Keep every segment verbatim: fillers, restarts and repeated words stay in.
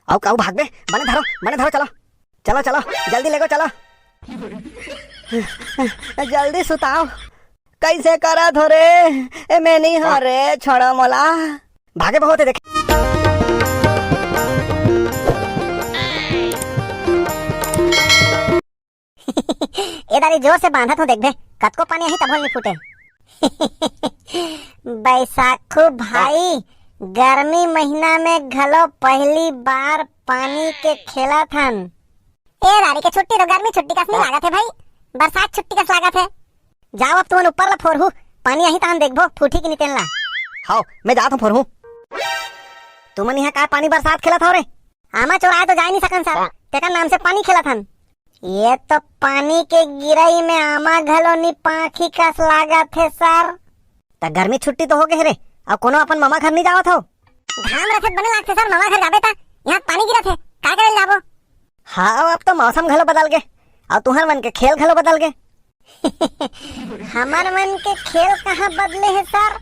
अउ कहूँ भागबे? बने धरो, बने धरो, चलो, चलो, चलो, जल्दी लेगो, चलो। जल्दी सुताओ। कैसे करत हो रे? ए, मैं नहीं हो रे, छोड़ो मोला। भागे बहुत है, देखे। ए दारी, जोर से बांधत हूँ, देखबे, कतको पानी आही, तभो ले नइ फूटे। बैसाखू भाई, गर्मी महीना में घलो पहली बार पानी के खेलत हन। ए दारी के छुट्टी तो गर्मी छुट्टी कस नइ लागत हे भाई, बरसात छुट्टी कस लागत हे। जाओ अब तुमन ऊपर ला फोरहू, पानी आही तहन देखबो, फूटही कि नइ तेन ला। हाव, मैं जात हूँ फोरहू। तुमन इहाँ काय पानी बरसात खेलत हव रे? आमा चोराए तो जाए नइ सकन सर, तेकर नाम से पानी खेलत हन। ये तो पानी के गिरई में आमा घलो नइ पाखी कस लागत हे सर। त गर्मी छुट्टी तो हो गे हे रे, अउ कोनो अपन ममा घर नइ जावत हव? घाम रथे त बने लागथे सर, ममा घर जाबे त इहाँ पानी गिरत हे, का करे ल जाबो? हाव, अब तो मौसम घलो बदल गे, अउ तुहर मन के खेल घलो बदल गे। हमर मन के खेल कहाँ बदले हे सर?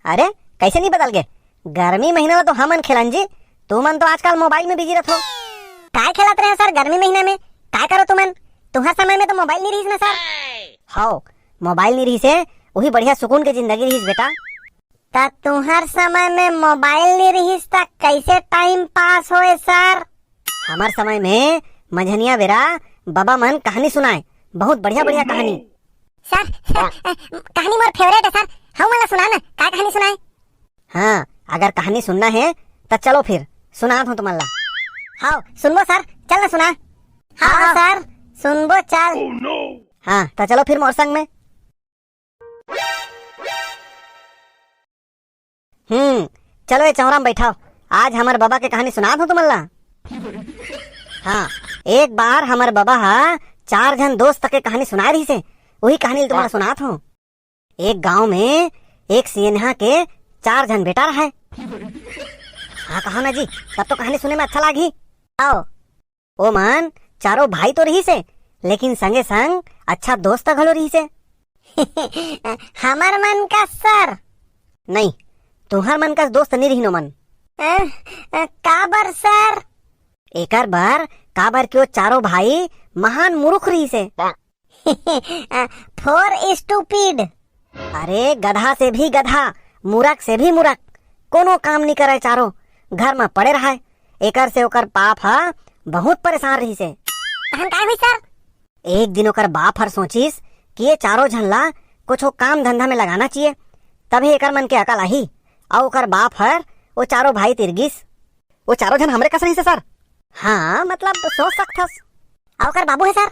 अरे, कैसे नइ बदल गे? गर्मी महीना में तो हमन खेलन जी, तुमन तो आजकल मोबाइल में बिजी रथो। काय खेलत रहे सर गर्मी महीना में? काय करो तुमन? तुहर समय में तो मोबाइल नइ रिहिस ना सर। हाव, मोबाइल नइ रिहिस हे, उही बढ़िया सुकून के जिंदगी रिहिस बेटा। त तुहर समय में मोबाइल नइ रिहिस त कैसे टाइम पास होए सर? हमर समय में मंझनिया बेरा बबा मन कहानी सुनाए, बहुत बढ़िया बढ़िया कहानी। सर, सर, अ, कहानी मोर फेवरेट हे सर, हऊ मन ला सुना ना, का कहानी सुनाए? हाँ, अगर कहानी सुनना हे त चलो फिर सुनात हूँ तुमन ला। हाव, सुनबो सर, चल ना सुना। हाँ, हाँ। सर, सुनबो, चल। हाँ, त चलो फिर मोर संग में। हम्म, चलो ये चौरा में बैठाओ, आज हमर बबा के कहानी सुनात हूँ तुमन ला। हाँ, एक बार हमर बबा हा चार झन दोस्त के कहानी सुनाए रहिस हे, उही कहानी ल तुमन ला सुनात हूँ। एक गांव में एक सियनहा के चार झन बेटा रहय। हाँ, कहो ना जी, तब तो कहानी सुने में अच्छा लागही। आओ, ओमन चारों भाई तो रहिस हे, लेकिन संगे संग अच्छा दोस्त घलो रहिस हे। हमर मन का सर? नहीं, तुहर मन का दोस्त नहीं रहिन ओमन। अ, अ, काबर सर? एकर बर, काबर कि वो चारों भाई महान मुरुख रहिस हे। अ, for stupid। अरे, गधा से भी गधा, मूरख से भी मूरख, कोनो काम नइ करय चारों, घर म पड़े रहय। एकर से ओकर बाप ह बहुत परेशान रहिस हे। तहन काय होइस सर? एक दिन ओकर बाप हर सोचिस कि ये चारों झन ला कुछो काम धंधा में लगाना चाहिए, तभे एकर मन के अकल आही। अउ ओकर बाप हर वो चारों भाई तिर गिस। वो चारों झन हमरे कस रहिस हे सर। हाँ, मतलब सोच सकथस। अउ ओकर बाबू हे सर?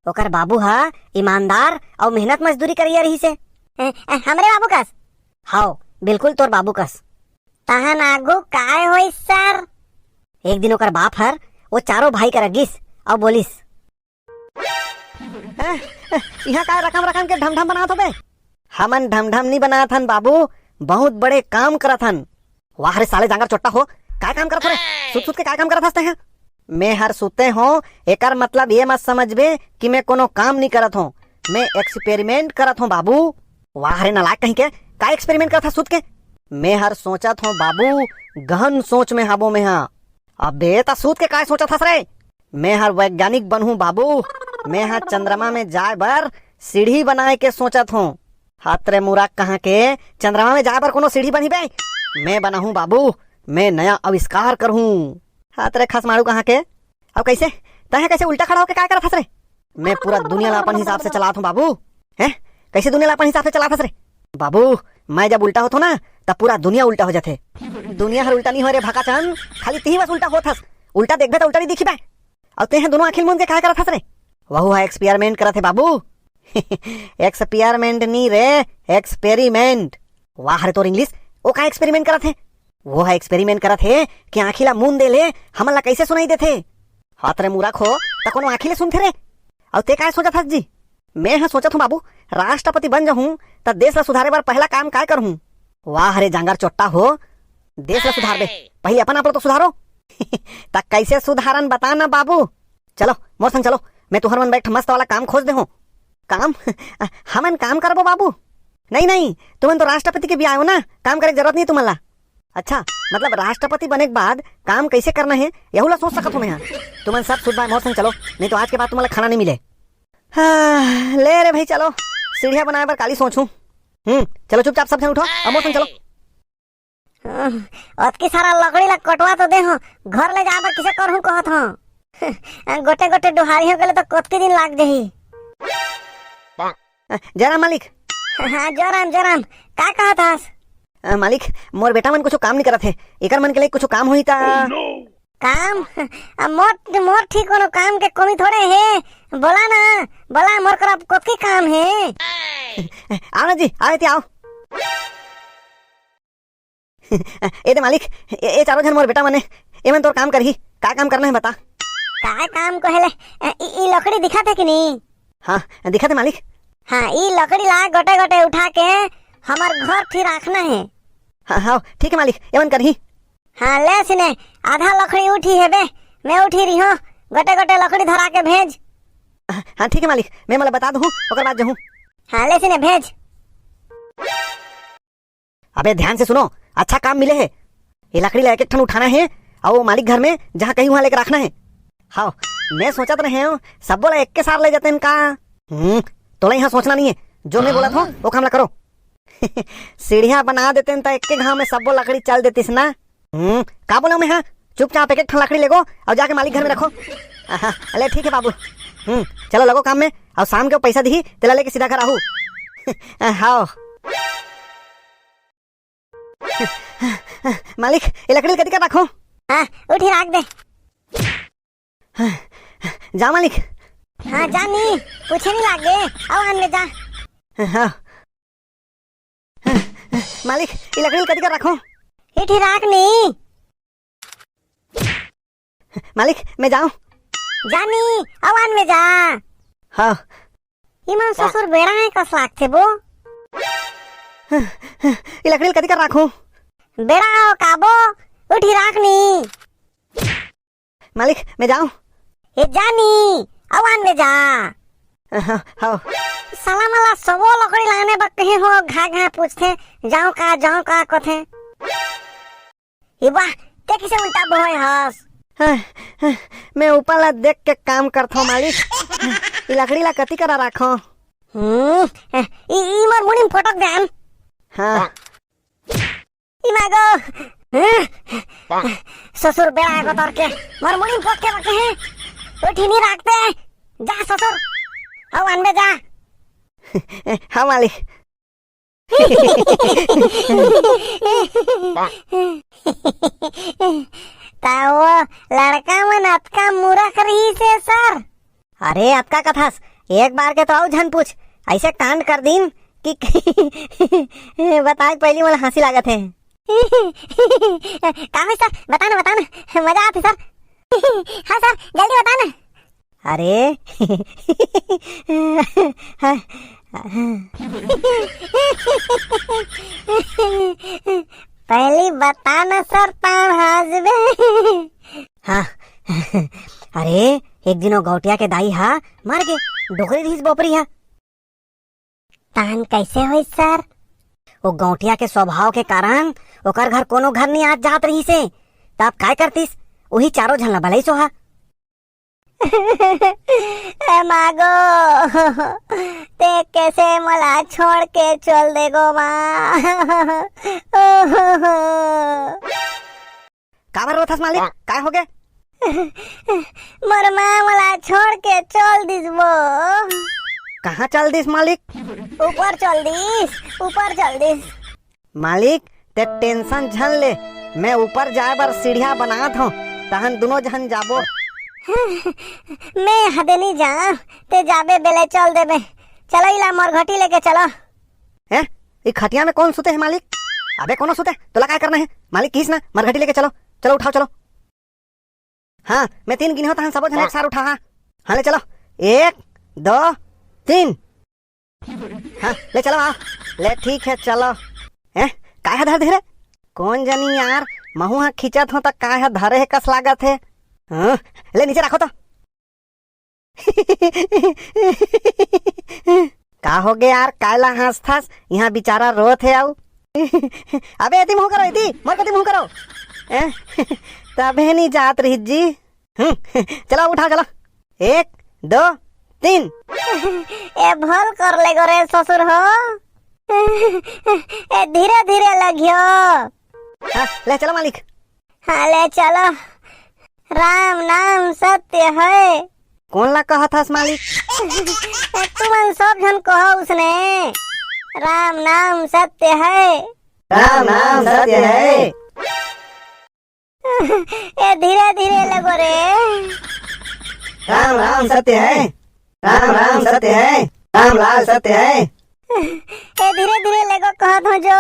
ओकर बाबू ह ईमानदार अउ मेहनत मजदूरी करइया रहिस हे। ए, ए, हमरे बाबू कस? हव, बिल्कुल तोर बाबू कस। तहन आगू काय होइस सर? एक दिन ओकर बाप हर वो चारों भाई करा गिस अउ बोलिस, "हैं? इहाँ काय रकम रकम के ढमढम बनात होबे?" "हमन ढमढम नी बनात हन बाबू, बहुत बड़े काम करत हन।" "वाह रे साले जांगर चोट्टा हो, काय काम करत हो रे? सुत सुत के काय काम करत हस तैं ह?" "मैं हर सुते हो, एकर मतलब ये मत समझबे कि मैं कोनो काम नी करत हो, मैं experiment करत हो बाबू।" "वाह रे नालायक कहीं के, काय experiment करत हस सुत के?" "मैं हर सोचत हो बाबू, गहन सोच में हाबो मैं हा।" "अबे त सुत के काय सोचत हस रे?" "मैं हर वैज्ञानिक बनहूं बाबू, मैं हर चंद्रमा में जाए बर सीढ़ी बनाए के सोचत हूँ।" "हात रे मूरख कहाँ के, चंद्रमा में जाए बर कोनो सीढ़ी बनही बे? मैं बनाहूं बाबू, मैं नया आविष्कार करहूं।" "हात रे खसमाड़ू कहाँ के, अब कैसे, तैं कैसे उल्टा खड़ा होके काय करत हस रे?" "मैं पूरा दुनिया ला अपन हिसाब से चलात हूँ बाबू।" "हैं? कैसे दुनिया ला अपन हिसाब से चलात हस रे?" "बाबू, मैं जब उल्टा होथो ना, तब पूरा दुनिया उल्टा हो जाथे।" "दुनिया हर उल्टा नहीं हो रे भकाचंद, खाली तिही बस उल्टा होत हस। उल्टा देखबे त उल्टा नहीं दिखी बे। अउ तेह दोनों आँखी ल मूंद के काय करत हस रे?" "वहू हा experiment करत हे बाबू।" "Experiment नी रे, experiment।" "वाह रे तोर English, ओ का experiment करत हे?" "वो हा experiment करत हे कि आँखी ला मूंद दे ले हमन ला कैसे सुनाई देथे।" "हात रे मूरख हो, त कोनो आँखी ले सुनथे रे? अउ ते काय सोचत हस जी?" "मैं ह सोचत हूँ बाबू, राष्ट्रपति बन जाहूँ त देश ला सुधारे बर पहला काम काय करहूँ?" "वाह रे जांगर चोट्टा हो, देश ला सुधारबे, पहले अपन आप ला तो सुधारो।" "त कैसे सुधारन बता ना बाबू।" "चलो मोर संग चलो, मैं तुहर मन बर एक ठो मस्त वाला काम खोज दे हूँ।" "काम? हमन काम करबो बाबू?" "नहीं नहीं, तुमन तो राष्ट्रपति के भी आयो ना, काम करे के जरूरत नहीं तुमन ला।" अच्छा, मतलब राष्ट्रपति बने के बाद काम कैसे करना है, यहू ला सोच सकत हो मैं हा। तुमन सब सुध बाय मोर संग चलो, नहीं तो आज के बाद तुमन ला खाना नहीं मिले। हाँ, ले रे भाई, चलो, सीढ़िया बनाए बर काली सोचहूँ। हम्म, चलो चुपचाप सब झन उठो, अब मोर संग चलो। हाँ, अतकी सारा लकड़ी ला कटवा तो दे हो, घर ले जाए बर किसे करहूँ कहत हो। गोटे गोटे डोहारी हो गेले तो कतकी दिन लाग जाही। अ, जयराम मालिक। हाँ, जयराम, जयराम, का कहत हस? अ, मालिक, मोर बेटा मन कुछ काम नहीं करत हे, एकर मन के लिए कुछ काम होई ता। काम? अ, मोर, मोर ठीक कोनो काम के कमी थोड़े हे। बोला ना, बोला, मोर करा कतकी काम हे। आओ ना जी, आओ, एती आओ। ए दे मालिक, ए, ए चारों झन मोर बेटा मने, एमन तोर काम करही। का काम करना है बता। का काम कहेले? ए, ई, ई लकड़ी दिखत है कि नहीं? हाँ, दिखत है मालिक। हाँ, ई लकड़ी ला गोटे गोटे उठा के हमर घर ठी राखना है। हाँ, हाँ, ठीक है मालिक, एमन करही। हाँ, ले सिने, आधा लकड़ी उठी है बे, मैं उठी रही हूँ, गोटे गोटे लकड़ी धरा के भेज। हाँ, ठीक है मालिक, मैं मला बता दूँ, ओकर बाद जहूँ। हाँ, ले सिने, भेज। अबे ध्यान से सुनो, अच्छा काम मिले है। ये लकड़ी ला एक एक ठन उठाना है और वो मालिक घर में जहाँ कहीं वहाँ लेकर रखना है। हाँ, मैं सोचत रहे हूँ, सबो ला एक के सार ले जाते हैं का? हम्म, तोला यहाँ सोचना नहीं है, जो मैं बोला था वो काम ला करो। सीढ़िया बना देते हैं तो एक के घाव में सबो लकड़ी चल देतीस ना। हम्म, का बोला मैं? हाँ, चुपचाप एक एक ठन लकड़ी लेगो और जाके मालिक घर में रखो। आहा, अले ठीक है बाबू। हम्म, चलो लगो काम में, और शाम के पैसा दिही, तेला लेके सीधा घर आहू। हाँ। मालिक, ये लकड़ी कति कर रखो? हाँ, उठी राख दे। जा मालिक। हाँ, जा नी, पूछे नहीं लागे, आओ आन में जा। हाँ। मालिक, ये लकड़ी कति कर रखो? इठी राख नी। मालिक, मैं जाऊं? जा नी, अवान में जा। हाँ। इमन ससुर बेड़ा है कस लागथे बो। ये लकड़ी कति कर राखो? बेड़ा हो काबो, उठी राख नी। मालिक, मैं जाऊं? ए जा नी, अवान में जा। हाँ, हाँ। साला मला सबो लकड़ी लाने बक कहे हो, घा घा पूछथे, जाऊं का, जाऊं का कथे। ए वाह, ते किसे उल्टा बोए हस? हाँ, हाँ, मैं ऊपर ला देख के काम करथो मालिक। ये लकड़ी ला कति करा राखो? हम्म, ई, ई मोर मुड़ी में फटक दे। हाँ। इमागो। ससुर बेड़ा आगो तोर के। मोर मुड़ी में पोक के रखे हैं। उठी नहीं राखते। जा ससुर। आओ अनबे जा। हाँ मालिक। ता वो लड़का मन अतका मूर्ख रही से सर। अरे अतका कथस, एक बार के तो अउ झन पूछ, ऐसे कांड कर दिन कि बताए पहली मोला हंसी लागत है। का होइस सर? बता ना, बता ना, मजा आथे सर। हाँ सर, जल्दी बता ना। अरे पहली बता ना सर, तान हंसबे। हाँ। अरे एक दिन वो गौटिया के दाई हा मर गे, डोकरी रहिस बोपरी हा। तान कैसे होइस सर? वो गौटिया के स्वभाव के कारण ओकर घर कोनो घर नहीं आत जात रहिसे। त अब काय करतिस? उही चारों झन ला बलइस ओहा। ए मागो, ते कैसे मोला छोड़ के चल देगो माँ? काबर रोथस मालिक? काय होगे? मोर माँ मोला छोड़ के चल दिस वो। कहाँ चल दिस मालिक? ऊपर चल दिस, ऊपर चल दिस। मालिक, ते टेंशन झन ले, मैं ऊपर जाए बर सीढ़िया बनात हूँ, तहन दुनो झन जाबो। मैं हदे नहीं जा, ते जाबे बेले चल देबे। चलो इला मोर घटी लेके चलो। हैं? ई खटिया में कौन सुते है मालिक? अबे कोनो सुते, तोला काय करना है? मालिक किस ना, मरघटी लेके चलो, चलो उठाओ चलो। हाँ, मैं तीन गिनहूँ तहन सबो झन एक सार उठा। हाँ, हाँ ले चलो, एक, दो, तीन। हाँ ले चलो आओ, ले ठीक है चलो। हैं? काय हा धर दे रे? कौन जनी यार, महू हा खींचत हो त काय हा धरे है कस लागत है। हाँ, ले नीचे रखो तो। का होगे यार, कायला हंसथस? यहाँ बेचारा रोत हे अउ। अबे एती मुंह करो, एती, मोर कती मुंह करो। हैं? तबे नहीं जात रही जी। हम्म, चलो उठाओ, चलो। एक, दो, तीन। ए भल कर ले गो रे ससुर हो। ए धीरे धीरे लगियो। हाँ, ले चलो मालिक। हाँ, ले चलो। राम नाम सत्य है। कौन ला कहत हस मालिक? ए, तुमन सब झन कहो उसने। राम नाम सत्य है। राम नाम सत्य है। ए धीरे धीरे लगो रे। राम राम सत्य है। राम राम सत्य है। रामलाल सत्य है। ए धीरे धीरे लगो कहत हो जो।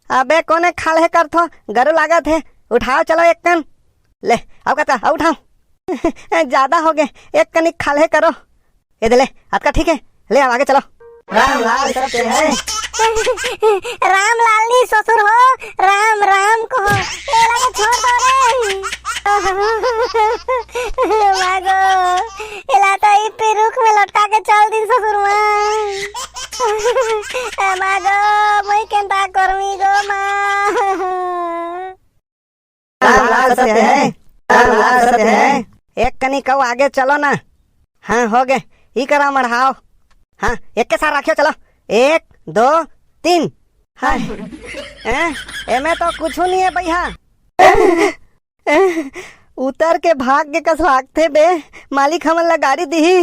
अबे कोने खाल्हे करथो, गरु लागत हे। उठाओ चलो एक कन। ले, अब कतका, अब उठाओ। ज्यादा हो गए, एक कनिक खाल्हे करो। ए दे ले, अतका ठीक है, ले अब आगे चलो। रामलाल सत्य है। रामलाल नहीं ससुर हो, राम राम कहो। ए लगे छोड़ दो रे। मागो, एला तो ई पेरुख में लटका के चल दिन ससुर माँ। ए मागो, मैं केंता करमी गो माँ। रामलाल सत्य है। रामलाल सत्य है। एक कनी कऊ आगे चलो ना। हाँ, हो गे। ई करा मढ़ाओ। हाँ, एक के साथ राखियो, चलो। एक, दो, तीन। हाय। हैं? एमे तो कुछु नहीं है भैया। उतर के भाग के कस लागथे बे, मालिक हमन ला गारी दिही।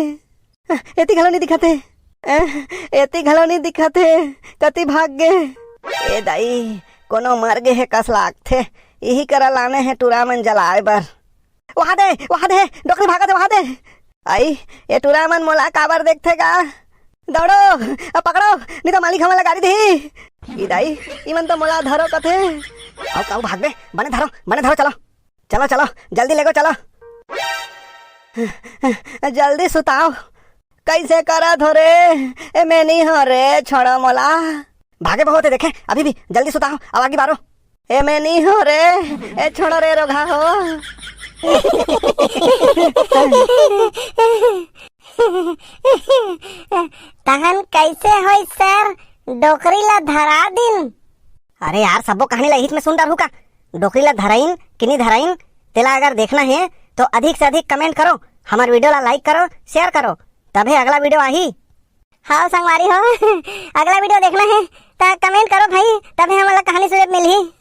एती घलो नहीं दिखत हे। एती घलो नहीं दिखत हे। कति भाग गे? ए दाई, कोनो मर गे हे कस लागथे। इही करा लाने हे टूरा मन जलाए बर। वहां दे, वहां दे, डोकरी भागत हे, वहां दे। आई, ए टूरा मन मोला काबर देखथे गा? दौड़ो, अब पकड़ो, नहीं तो मालिक हमन ला गारी दिही। ई दाई, इमन तो मोला धरो कथे। आओ, काऊ भागबे, बने धरो, बने धरो, चलो। चलो, चलो, जल्दी लेगो, चलो। जल्दी सुताओ। कैसे करत हो रे? ए, मैं नहीं हो रे, छोड़ो मोला। भागे बहुत है, देखे, अभी भी, जल्दी सुताओ, अब आगे बारो। ए, मैं नहीं हो रे, ए, छोड़ो रे, रोगहा हो। तहन कैसे होई सर, डोकरी ला धरा दिन? अरे यार, सबो कहानी ला इहिच में सुन डरहू का? डोकरी ला धराइन कि नी धराइन, तेला अगर देखना हे तो अधिक से अधिक comment करो, हमर video ला like करो, share करो, तभे अगला video आही। हाँ संगवारी हो, अगला video देखना हे त comment करो भाई, तभे हमन ला कहानी सुने मिलही।